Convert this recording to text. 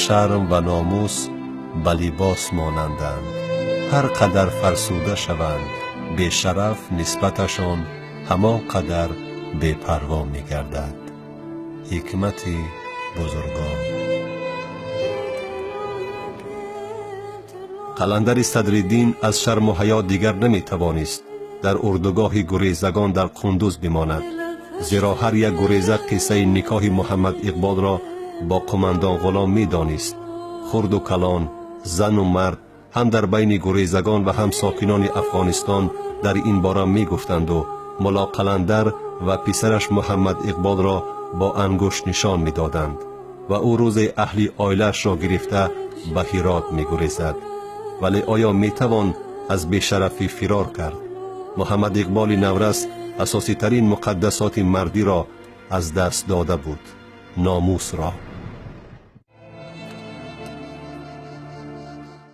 Шарм ва номус ба либос монанданд, ҳар қадар фарсуда шаванд, бешараф нисбаташон ҳамон қадар бепарво мегардад. Ҳикмати бузургон. Қаландари Садриддин аз шарму ҳаё дигар наметавонист дар урдугоҳи гурезагон дар Қундуз бимонад, зеро ҳар як гуреза қиссаи никоҳи Муҳаммад Иқболро бо қумандон Ғулом медонист. Хурду калон, зану мард ҳам дар байни гурезагон ва ҳам сокинони Афғонистон дар ин бора мегуфтанду Мулло Қаландар ва писараш Муҳаммад Иқболро бо ангушт нишон медоданд ва ӯ рӯзе аҳли оилаашро гирифта ба Ҳирот мегурезад. Вале оё метавон аз бешарафӣ фирор кард? Муҳаммад Иқболи наврас асоситарин муқаддасоти мардиро аз даст дода буд, номусро.